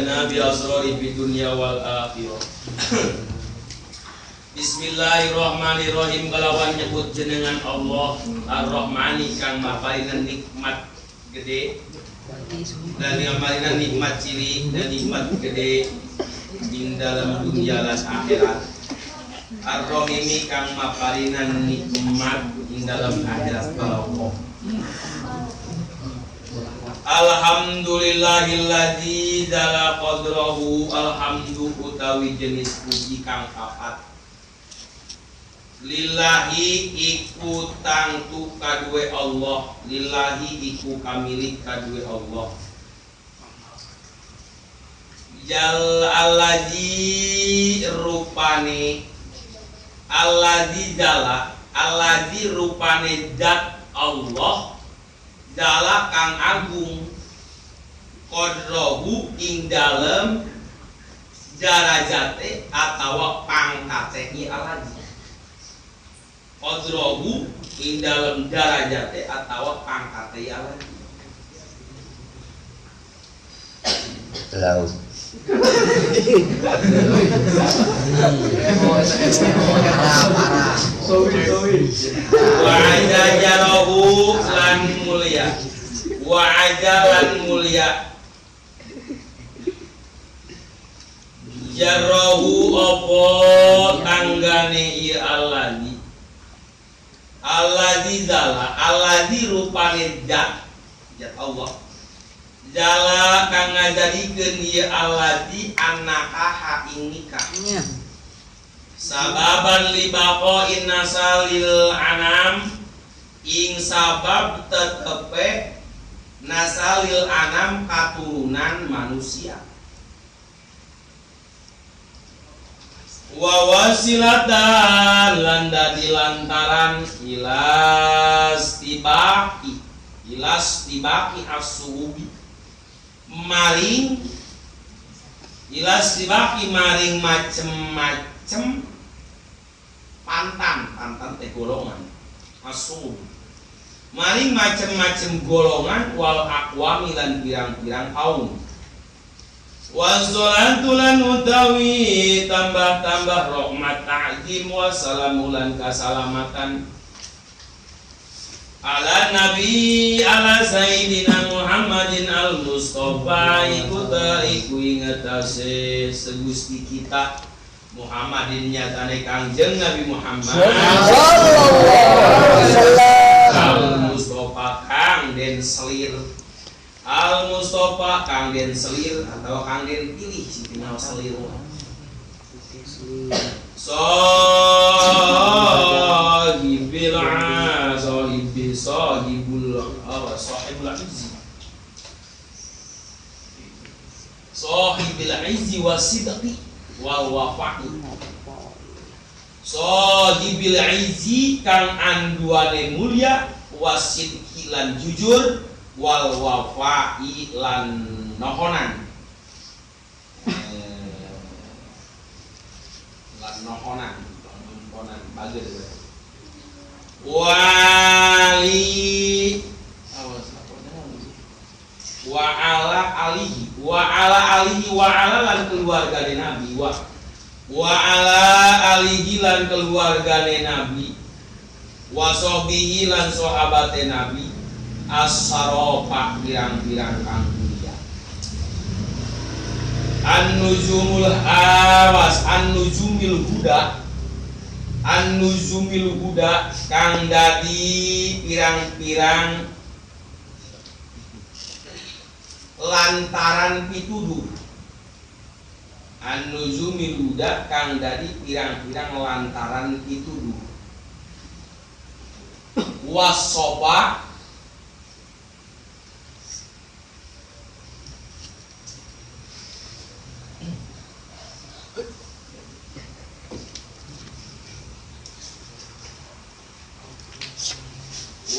Zayyana bi asrari fid dunya wal akhirah. Bismillahirrahmanirrahim kalawan nyebut jenengan Allah Ar-Rahmani kang maparinan nikmat gede dan maparinan nikmat cilik dan nikmat gede ing dalam dunia lan akhirat. Ar-Rahimi kang maparinan nikmat ing dalam akhirat barokah. Alhamdulillahilladzi jala qadrahu alhamdu utawi jenis puji kang papat. Lillahi iku tangtu kadue Allah, lillahi iku kamilik kadue Allah. Jal allazi rupane allazi jala allazi rupane zat Allah jala kang agung qadrahu ing dalem darajate atawa pangkate ni allazi qadrahu ing dalem darajate atawa pangkate allazi. Laut. Wa ajajarohu lan mulia, wa ajalan mulia jarrohu opo tanggane ieu allazi allazi zala allazi rupane zat zat Allah jala kang ngajadikeun ieu allazi annakaha ing nikah sababan li baqa'in nasalil anam ing sabab tetepe nasalil anam katurunan manusia wa wasilatan lan dadi lantaran ilastibaki as-suubi maring ilastibaki maring macem-macem pantan pantan teh golongan as-suub maring macem-macem golongan wal aqwami lan pirang-pirang kaum wassalatu lan utawi tambah-tambah rahmat ta'zim wassalamu lan kasalamatan ala nabi ala sayyidina Muhammadin al Mustafa iku ta iku ingatase segusti kita Muhammadin nyatane Kangjeng Nabi Muhammad Sallallahu alaihi wasallam al Mustafa kang den selir al Mustafa kang den selir atau kang den pilih sing tinggal selir sahibil sahibi sahibul sahibul izzi sahibil izzi wasidqi wal wafa'i sahibil izzi kang anduane mulya wasidqi lan jujur wal wafa'i lan nohonan lan nohonan nohonan bager wali wa ala alihi wa ala alihi wa ala lan keluargane nabi wa ala alihi lan keluargane nabi wa sahbihi lan sahabate nabi as-sarofa pirang-pirang kang mulia an-nuzumul awas an-nuzumil huda an-nuzumil huda kang dadi pirang-pirang lantaran pituduh an-nuzumil huda kang dadi pirang-pirang lantaran pituduh wasofa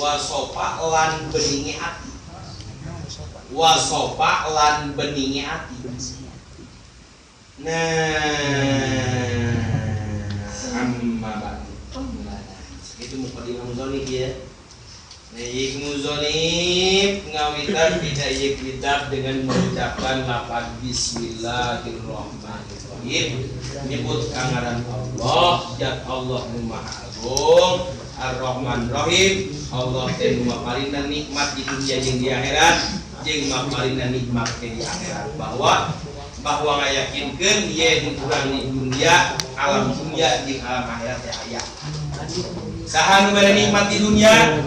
wasofa lan beninge ati wasofa lan beninge ati. Nah, amma ba'du. Itu mukadimah muzani ya. Ieu musonif ngawitan dina ieu kitab dengan mengucapkan lafaz bismillahirrahmanirrahim, nyebut ka ngaran Allah, zat Allah nu Maha Agung, Ar-Rahman Rahim. Allah teh nu maparina nikmat di dunia jeung di akhirat, jeung maparina nikmat di akhirat, bahwa bahwa ngayakinkeun yen urang di dunia, alam dunia jeung alam akhirat teh aya. Saha nu mere nikmat di dunia?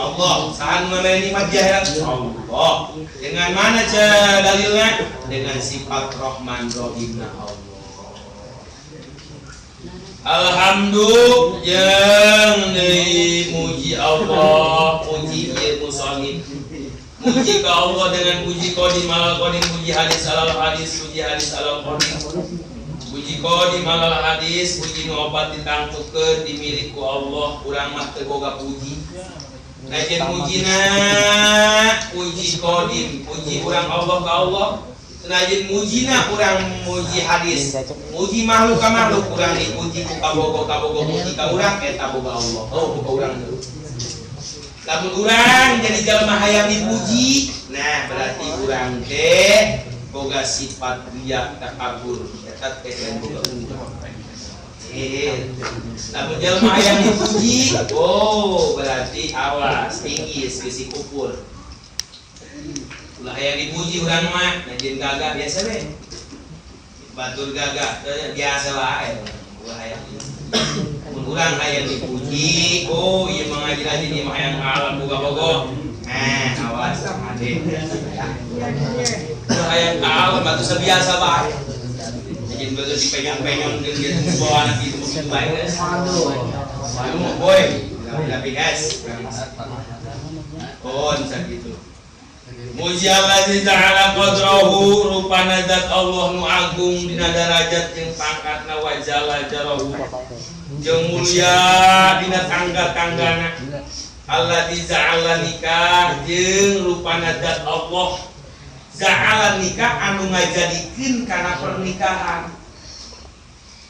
Allah. Saha nu mere nikmat di akhirat? Allah. Dengan mana dalilnya? Dengan sifat Rahman Rahimna Allah. Alhamdulillah jeung deui muji Allah, puji ieu musonif. Muji ka Allah dengan puji qadim alal qadim, puji hadis alal hadis, puji hadis alal qadim. Puji qadim alal hadis, puji nu opat ditangtukeun dimilik ku Allah, urang mah teu boga puji. Najan mujina puji qadim, puji urang Allah ka Allah. Senajan mujina urang muji hadis, muji makhluk ka makhluk, urang dipuji ku kabogo, kabogo muji ka urang, eta boga Allah. Oh, boga urang. Lamun urang jadi jalma hayang dipuji, nah berarti urang teh boga sifat riya, takabur, eta teh lain boga urang. Lamun jalma hayang dipuji, oh berarti awas tinggi bisi kufur. Ulah hayang dipuji urang mah, najan gagah biasa we. Batur gagah biasa wae. Ulah hayang. Mun urang hayang dipuji, oh ieu mah ngaji rajin, ieu mah hayang alam boga-bogo. Nah, awas ade. Ulah hayang ka alam atuh sabiasa bae. Najan batur dipegang-pegang jeung dia bawa anak itu begitu bae geus. Aduh, boy, tapi guys. Oh, bisa gitu. Muji allazi ta'ala qadrahu, rupana zat Allah nu agung dina darajat jeung pangkatna, wa jalla jalaluhu jeung mulia dina tangga-tanggana, allazi ja'ala nikah jeung rupana zat Allah ja'ala nikah anu ngajadikeun kana pernikahan,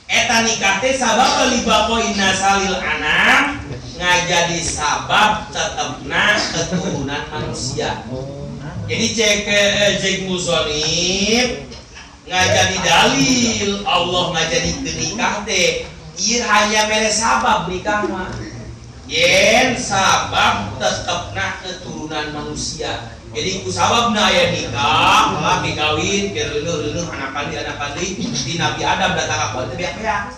eta nikah teh sabab li baqain naslil anam, ngajadi sabab tetepna keturunan manusia. Jadi cek cek musonif ngajadi dalil Allah ngajadi nikah teh ieu hanya mere sabab, nikah mah yen sabab tetepna keturunan manusia. Jadi ku sababna aya nikah lah, kawin ke reuneuh-reuneuh, anakan deui, anakan deui, di Nabi Adam datang ka teh beak-beak.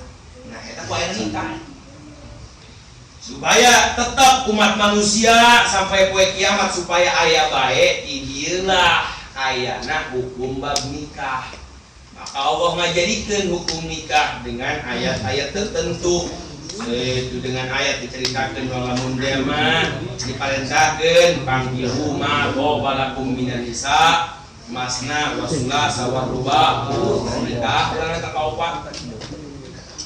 Nah, eta ku aya nikah supaya tetap umat manusia sampai poe kiamat supaya aya bae. Inilah ayana hukum bab nikah. Maka Allah ngajadikeun hukum nikah dengan ayat-ayat tertentu, itu dengan ayat diceritakan bahwa lamun dia mah diparentahkeun fankihu ma thaba lakum minan nisa masna wa sulasa wa ruba, nikah urang ka kaopat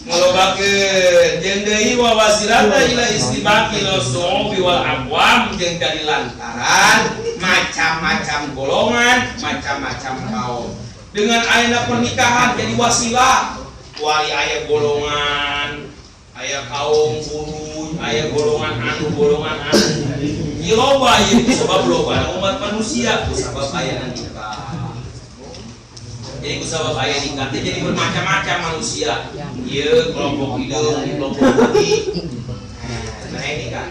ngalobakeun. Jeung deui wa wasilata ila istibaqil syu'ubi wal aqwam, jeung jadi lantaran macam-macam golongan, macam-macam kaum. Dengan ayana pernikahan jadi wasilah wali aya golongan, aya kaum buruj, aya golongan anu, golongan anu. Ieu loba ieu sebab loba umat manusia ku sabab aya nikah. Jadi ku sabab aya nikah teh jadi bermacam-macam manusia. Ieu kelompok hideung, kelompok putih. Nah, ini kan.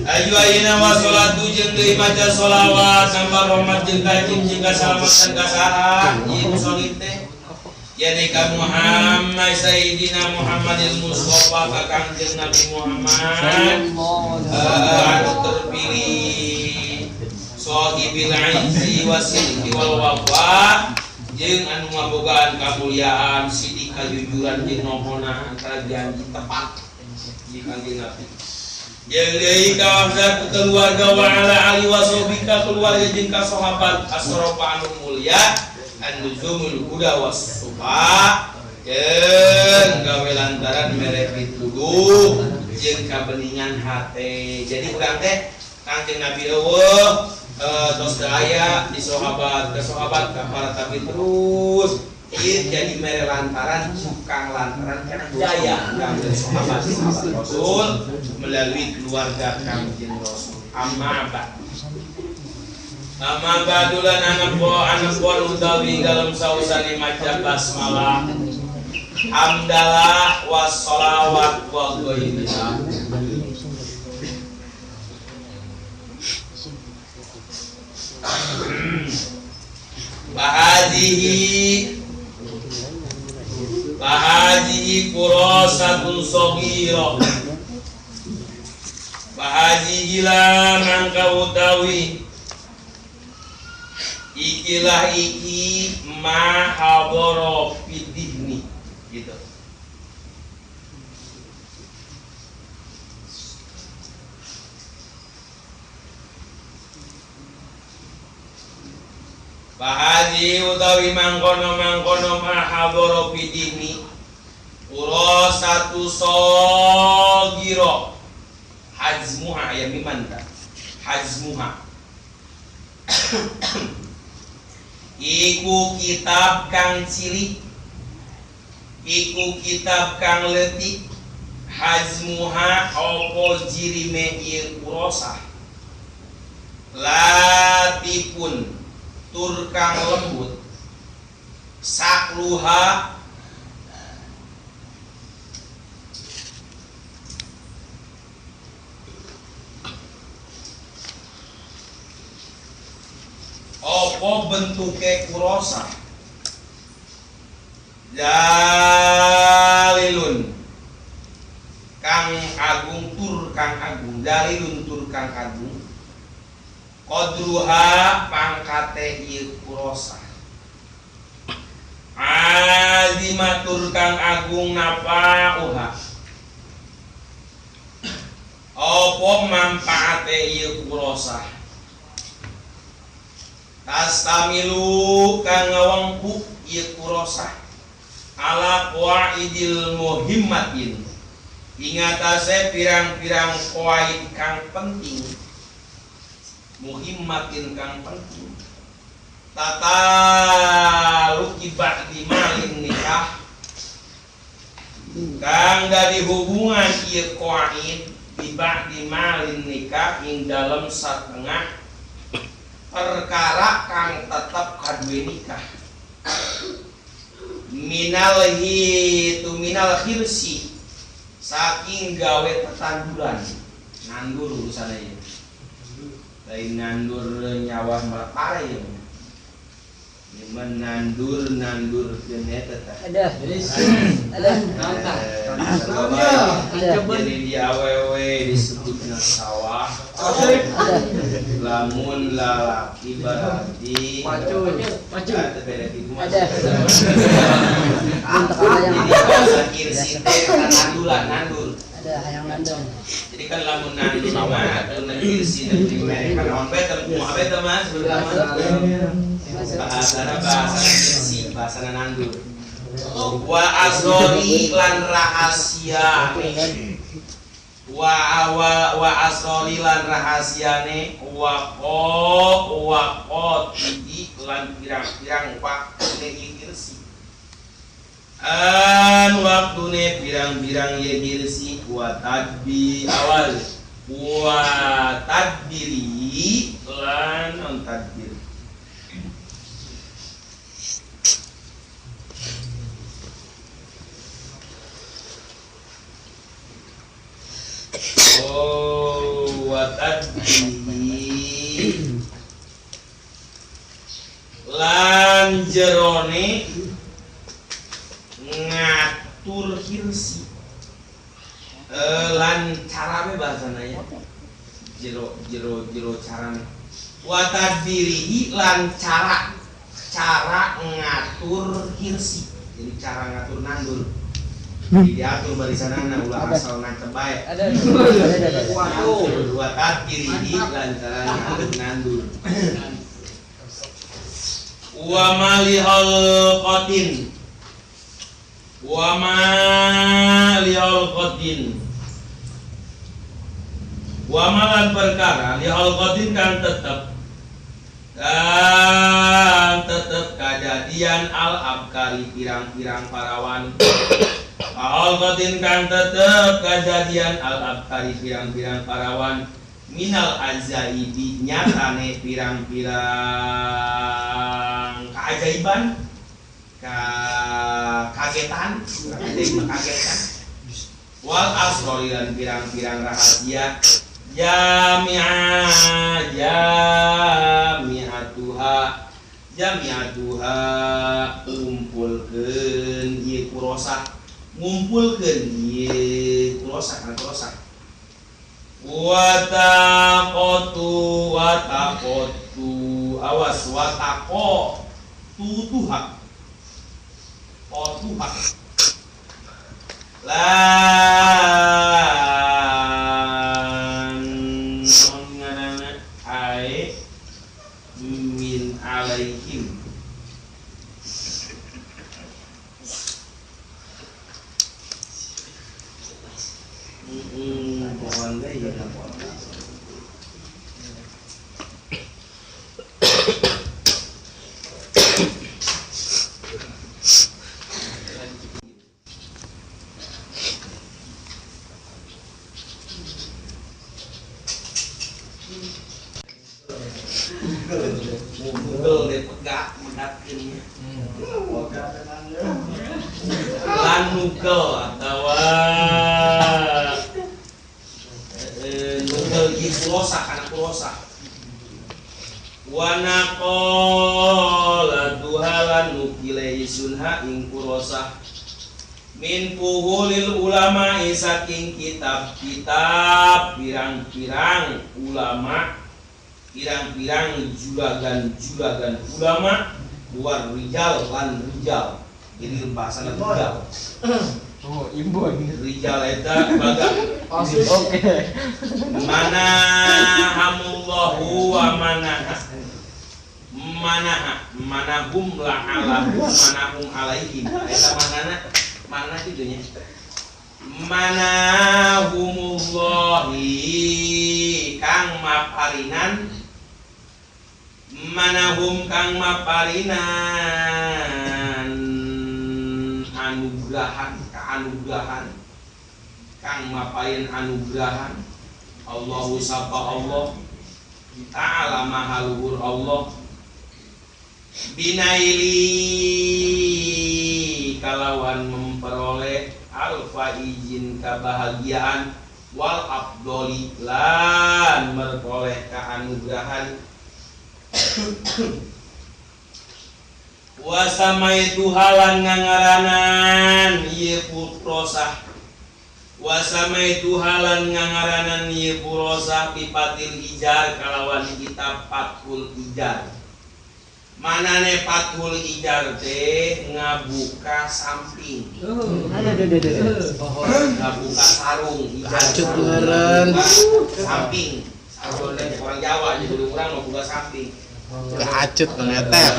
Ayu ayeuna wa sholatu jeung deui maca sholawat nambah rahmat jeung kajim jeung kasalamatan ka saha ieu musonif teh? Ya ka Muhammad Sayyidina Muhammadil Mustafa, ka Kangjeng Nabi Muhammad anu terpilih, sahibil izzi wasidqi wal wafa, jeung anu ngabogaan kamuliaan, sidik, kajujuran jeung nohona antara janji tepat di Kangjeng Nabi, jeung deui ka keluarga, wa ala ali wa sahbika, keluarga jeung ka sahabat, asrofa anu mulia, an-nuzumul huda was sufa, jeung gawe lantaran mere pituduh jeung kabeningan hate. Jadi urang teh Kangjeng Nabi eueuh, tos aya di sahabat, ke sahabat, ka para tabi terus. Ieu jadi mere lantaran kang lantaran jaya kang sahabat Rasul melalui keluarga Kangjeng Rasul. Amma ba'd. Amma ba'dulan anak pon utawi dalam sausane maca basmalah hamdalah wassalawat wa ghairiha. Bahadihi qurasatun saghira. Bahadihi la mangka utawi ikilah iki ma hadara fidihni gitu. Bahadi utawi mangkono-mangkono ma hadara fidihni qurasatu saghira hajmuha ya miman ta hajmuha iku kitab kang cilik iku kitab kang leutik hajmuha apa jirime ieu qurasah latipun tur kang lembut sakluha apa bentuke kurosah dalilun kang agung tur kang agung dalilun tur kang agung qadruha pangkate ieu kurosah azimatur kang agung nafauha apa manfaate ieu kurosah tastamilu kang ngawengku ieu kurosah ala qawaidil muhimmatin ingatase pirang-pirang qawaid kang penting muhimmatin kang penting tata luki ba'di malin nikah kang dari hubungan ieu qawaid bi ba'di malin nikah ing dalem satengah perkara kang tetep kaduwe nikah minal hitu minal khirsi saking gawe tetanduran nandur urusane ieu lain nandur nyawa malah pare ya. Menandur nandur kene teteh. Ada. Ada. Jadi di awewe disebutna sawah. Lamun lalaki berarti pacul. Pacul. Ada. Jadi bahasa kirsi teh nandulan nandur. Ada hayang nandong. Jadi kan lamun nandur mah atau kirsi teh kan on bete kumaha bete mah sebenarnya. Bahasana bahasa kirsi, bahasana nandur. Wa asrori lan rahasia. Wa wa asrori lan rahasiane wa qati lan pirang-pirang waktune kirsi. An waktune pirang-pirang ye kirsi wa tadbi awal wa tadbiri lan on tadbir. Oh, wa tadbiri lan jerone ngatur hirsi lan carane bahasana ya jero jero jero carane wa tadbirihi lan cara ngatur hirsi. Jadi cara ngatur nandur jadi diatur barisanana ulah asal nancep bae. Ada. Wa tadbirihi lan cara ngatur nandur wa malihal qatin wa ma lihal qatin wa malan perkara lihal qatin kang tetep kadadian al abkari pirang-pirang parawan Alqatin kang tetep kajadian al abkari pirang-pirang parawan minal azaibi nyatane pirang-pirang keajaiban kagetan kagetan wal asrori lan pirang-pirang rahasia jami'atuha jami'atuha kumpulkeun ieu kurosah ngumpulkeun ieu kurosah kana kurosah wataqatu wataqatu awas wataqo tutuha otuha lan ngaranna ae min alaihim pokoknya ya Google deh pegak megatkeunnya. Lan nugel atawa nugel ieu pulosa kana pulosa. Wa naqala duhalan nukile sunha ing pulosa min puhulil ulama saking kitab-kitab pirang-pirang ulama pirang-pirang juragan-juragan ulama war rijal lan rijal. Ini bahasa rijal. Oh, imbun. Rijal eta baga. Oke. Mana hamullahu wa mana manaha manahum la'ala manahum alaihim. Eta manana mana kitu nya? Manahumullahi kang maparinan manahum kang maparinan anugrahan kaanugrahan kang maparin anugrahan Allahu sapa Allah ta'ala maha luhur Allah binaili kalawan memperoleh alfa izin kebahagiaan wal abdoli lan memperoleh keanugrahan wasamaitu halan ngangaranan ieu putrosah wasamaitu halan ngangaranan ieu purosah pipatil ijar kalawan kitab Fathul Ijar. Manane Fathul Ijar teh ngabuka samping. Ngabuka sarung ijar. Samping. Sarung orang Jawa jadi urang mah buka samping. Acut mengeter.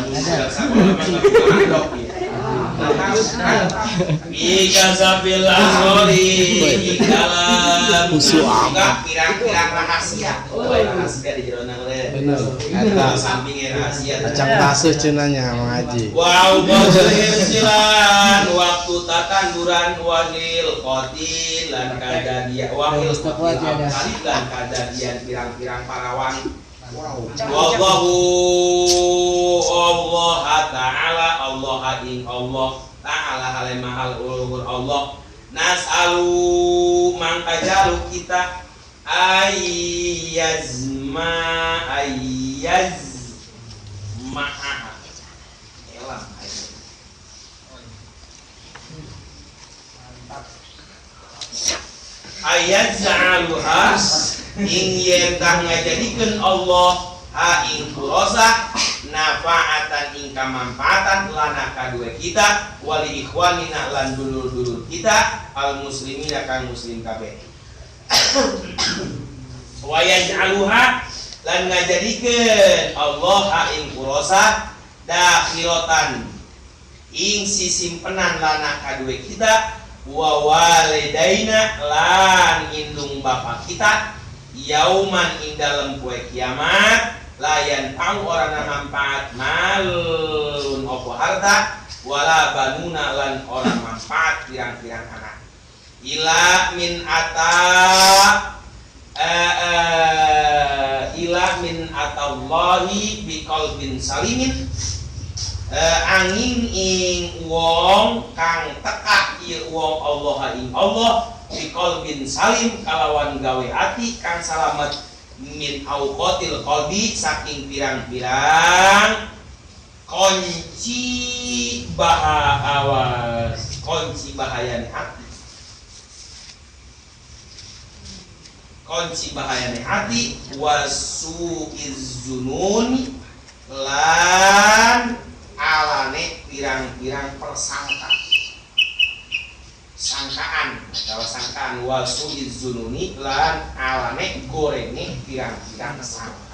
Ika sapil asori dalam buka pirang-pirang rahasia. Oh, rahasia di jero nang le. Bener. Eta sampingnya rahasia. Acang taseuh cenanya Mang Haji. Wow, silan waktu tatanduran wahil qatil lan kadadian wahil qatil lan kadadian pirang-pirang parawan. Wallahu Allah ta'ala Allah ing Allah ta'ala hale mahal luhur Allah nas'alu mangka jaluk kita ayyazma ayyazma elam ayyaz'aluha ing yen tah ngajadikeun Allah ha ing purosa nafaatan ing kamanfaatan lana kadue kita wali ikhwanina lan dulur-dulur kita al muslimina kang muslim kabeh wa yaj'aluha lan ngajadikeun Allah ha ing purosa dakhilatan ing sisimpenan lana kadue kita wa walidaina lan indung bapa kita yauman ing dalem poe kiamat Layan pang ora manfaat malun opo harta wala banuna lan ora manfaat pirang-pirang anak. Ila min ata ila min atallahi biqalbin salimin angin ing wong kang teka ieu wong Allah ing Allah biqalbin salim kalawan gawe ati kang salamet min auqatil qalbi saking pirang-pirang kunci awas kunci bahayane hati kunci bahayane hati wasuiz zununi lan alane pirang-pirang persangka sangkaan atau sangkaan wasuiz zununi lan alane gorenge pirang-pirang sangkaan.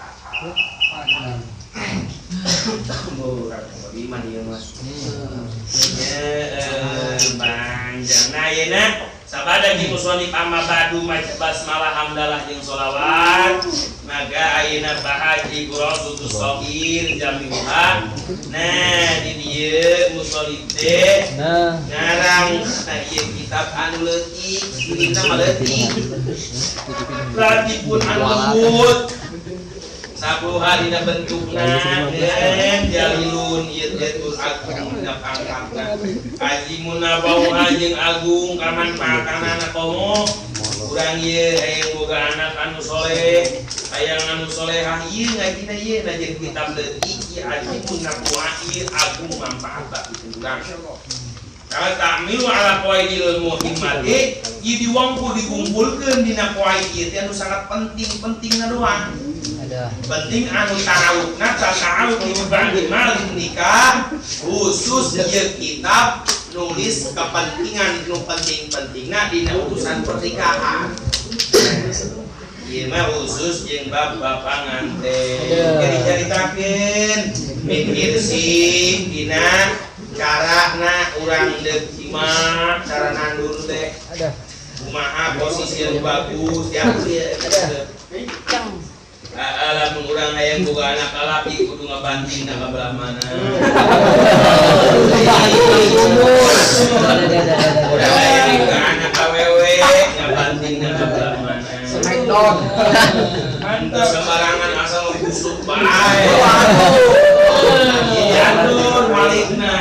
Nah yeuna sabada jeung musonif amma ba'du maca basmalah hamdalah jeung sholawat maka ayeuna Pak Haji Qurratus Shogir jamiuha. Nah di dieu musonif teh ngarang nah ieu kitab anu leutik dina mah leutik latipun anu lembut sabuha dina bentukna den jalilun ieu teh tur agung dina pangkatna azimun bauha jeung agung kamanfaatanana komo urang ieu hayang boga anak anu soleh hayang anu solehah ieu ngajina ieu na jeung kitab leutik ieu azimun bauha ieu agung manfaatna urang. Kalau ta'milu ala qawaidil muhimmati ieu diwangku dikumpulkeun dina qawaid ieu teh anu sangat penting-pentingna doang. Penting anu ta'awukna ta'awuk ba'di malin nikah khusus ieu kitab nulis kepentingan nu penting-pentingna dina urusan pernikahan. Ieu mah khusus jeung bab bapangan teh. Jadi caritakeun min irsi dina carana urang deuk imah, cara nandur teh. Kumaha posisi anu bagus ya. Lamun urang hayang boga anak lalaki kudu ngabanting na ka belah mana. Urang hayang boga anak awewe ngabanting na ka belah mana. Smackdown. Mantap sembarangan asal busuk bae. Diatur malikna.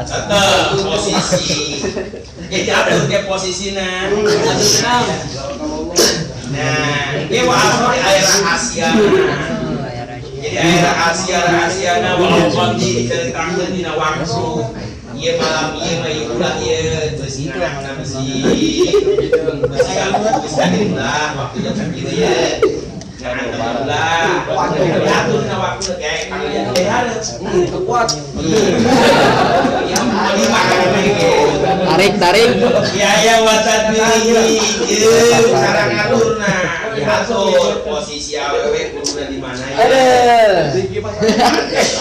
Tetep posisi. Ya diatur ke posisina. Nah, ini wa asori air rahasia. Jadi air rahasia na wa awqati diceritakeun dina waktu. Ieu malam ieu mah ieu ulah ieu geus anakna bisi. Bisi geus ulah waktu jam sakitu ye. Jangan ulah. Diatur dina waktu kayak kalian teh hareup. Kuat. Ya lima kan Tarik tarik. Ya ya wasat pilih ieu cara ngaturna. Diatur posisi awewe kuduna di mana ya.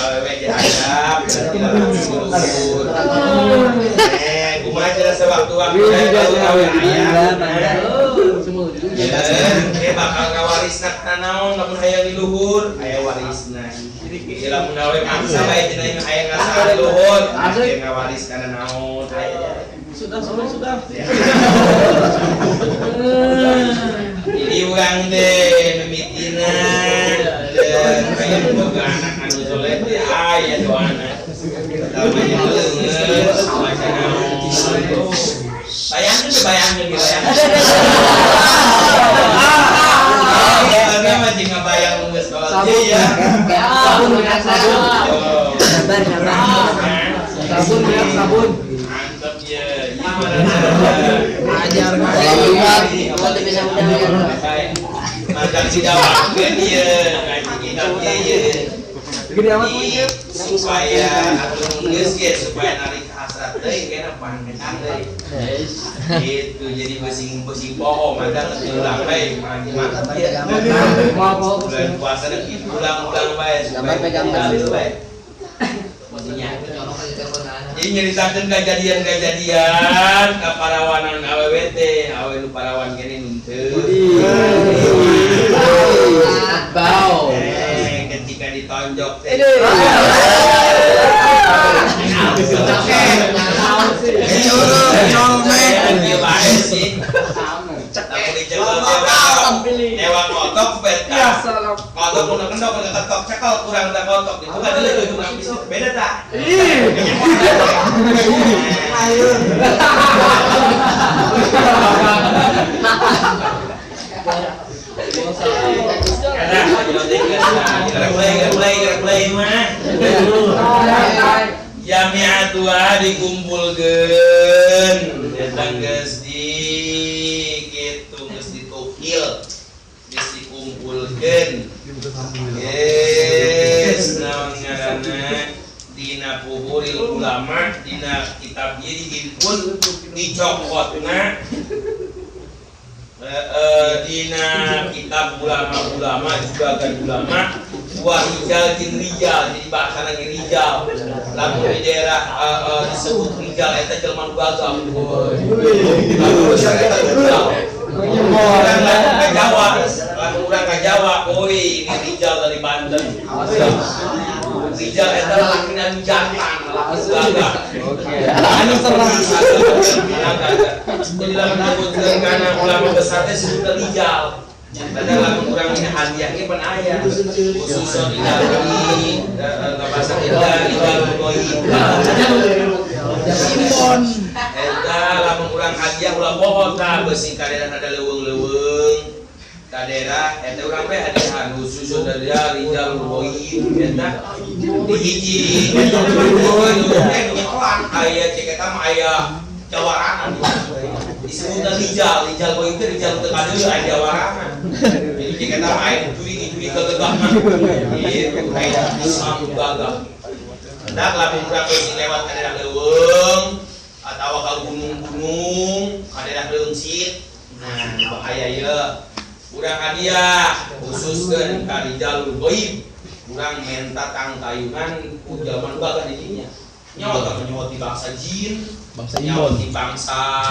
Awewe dihadap berarti lalaki luhur. Kumaha cara sewaktu-waktu awewe aya. Ya, bakal ngawarisna kana naon lamun hayang di luhur, aya warisna. Ya lamun awewe maksa bae cenah hayang ngasaan di luhur, aya ngawaris kana naon aya. Sudah. Jadi urang teh mimitina dan hayang boga anak anu soleh teh aya doana. Pertamanya leungeut maca naon. Bayangkeun teh bayangkeun ge bayangkeun. Karena mah jeung ngabayang nu geus kolot ieu ya. Sabun sabun. Sabar sabar. Sabun ya sabun. Mantap ya. Ajar Macam sidawakeun ieu ngaji kitab ieu. Gede amat mungkin. Supaya atuh geus ge supaya narik hasrat deui kena pangketan deui. Gitu jadi besing-besing poho mantap ulang bae ngaji mantap ieu. Bulan puasa deui ulang-ulang bae supaya Gambar bae. Jadi nyeritakeun kejadian-kejadian ka parawanan awewe teh, awewe nu parawan kene nu teu. Bau. Ketika Tonjok teh. Dewa kotok beta. Kotok udah kendok udah ketok cekel kurang udah kotok itu kan ada kurang beda tak? Mulai mah. Jami'atuha dikumpulkeun eta geus di kitu geus ditukil geus dikumpulkeun geus naon ngaranna dina puhuril ulama dina kitab ieu dihimpun dicokotna dina kitab ulama-ulama juga kan ulama wah rijal jeung rijal jadi bahasa lagi rijal lamun di daerah disebut rijal eta jelema nu gagah urang ka Jawa lamun urang ka Jawa oi ini rijal dari Banten rijal eta lalakina nu jantan lalaki gagah Anu serang jadi lamun disebutkeun kana ulama besar teh disebut rijal. Padahal lamun urang ini hadiah ge pan aya. Khususon ilahi bahasa kita rijal ghaib. Eta lamun urang hadiah ulah bohong tah beusi ka daerah ada leuweung-leuweung. Ka daerah eta urang we hadiahan khususon dari rijal ghaib eta di hiji eta aya cek eta mah aya jawaranan disebutna rijal, rijal ghaib teh rijal teu kadeuleu aya jawaranan. Jadi cek eta mah aya curi-curi kegegahna. Gitu aya Islam gagah. Hendak lamun urang geus lewat ka daerah leuweung atawa ka gunung-gunung, ka daerah leungsit. Nah, bahaya ieu. Urang hadiah khususkeun ka rijalul ghaib. Urang menta tangtayungan ku jalma nu gagah di dinya. Nyawa tah nyawa ti bangsa jin, nyawa ti bangsa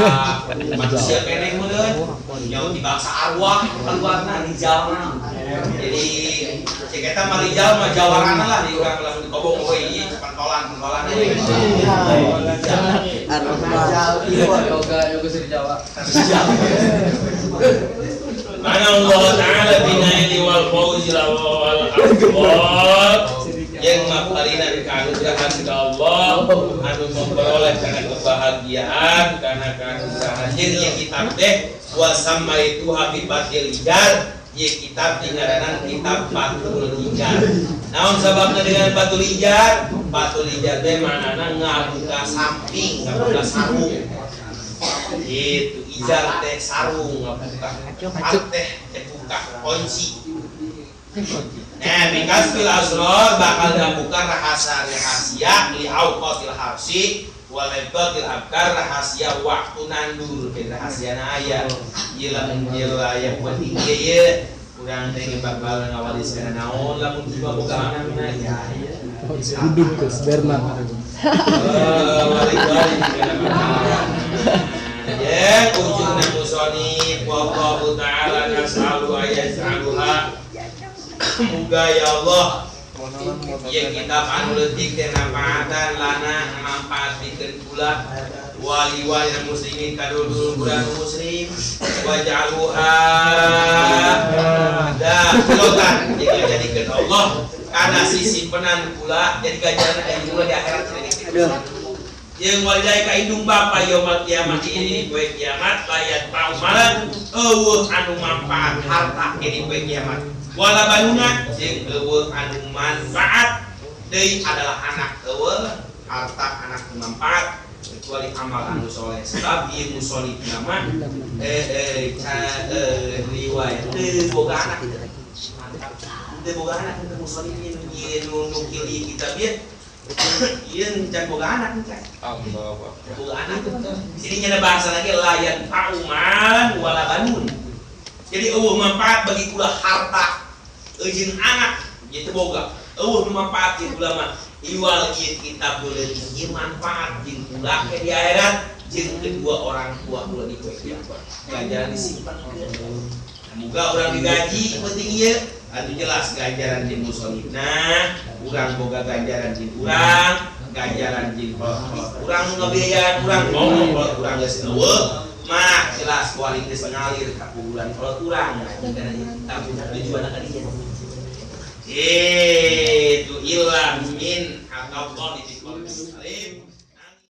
manusia keneh meureun, nyawa ti bangsa arwah kaluarna rijalna. Jadi cek eta mah rijal mah jawarana lah di urang lamun dikobong we ieu pentolan-pentolan. Yoga yoga seri Jawa. Mana Allah Ta'ala binaili wal fawzi wal afdal yang maparinan keanugerahan ke Allah anu memperoleh karena kebahagiaan karena keanugerahan jeung ieu kitab teh wa samaitu habibatil ijar ieu kitab dingaranan kitab Fathul Ijar. Naon sababna dengan Fathul Ijar? Fathul Ijar teh maknana ngabuka samping, ngabuka sarung. Gitu, ijar teh sarung ngabuka, fat teh buka kunci. Nah, bikasfil asrar bakal ngabuka rahasia li auqatil harsi wal ibadil abkar rahasia waktu nandur ke rahasiana aya. Ieu lamun ieu aya penting ieu urang teh bakal ngawariskeun naon lamun jiwa boga anakna ya. Duduk ke Bernard. Wali-wali. Ya, ujungna musonif wallahu ta'ala nas'alu ayaj'aluha. Muga ya Allah ya kitab anu leutik teh manfaatan lana manfaat pikeun kula wali wali muslimin kadulur urang muslim waj'alha da pilotan jeung jadikeun Allah kana sisi penan kula jadi ganjaran aya kula di akhirat cenah. Jeung walidai ka indung bapa yaumul kiamat ini poe kiamat layat paumalan eueuh anu manfaat harta di poe kiamat. Wala banuna jeung eueuh anu manfaat deui adalah anak eueuh harta anak manfaat kecuali amal anu soleh. Sebab ieu musoli nama riwayat teu boga anak. Teu boga anak teu musoli ieu nu nukil ieu kitab ieu ieu can boga anak can. Allahu akbar. Boga anak. Sini nya bahasa lagi layan pauman wala banun. Jadi eueuh manfaat bagi kula harta eujeun anak ieu teu boga. Eueuh manfaat jeung kula mah iwal ieu kitab boleh ieu manfaat jeung kula ke di akhirat jeung kedua orang tua kula di poe kiamat. Ganjaran disimpan. Muga urang digaji penting ieu. Atuh jelas ganjaran jeung musonifna, urang boga ganjaran jeung urang, ganjaran jeung kolot-kolot urang nu ngabiayaan urang, kolot urang geus eueuh mah jelas wali geus ngalir ka kuburan kolot urang. Nah, tujuan ka dinya. Itu ilah min atau qol di salim.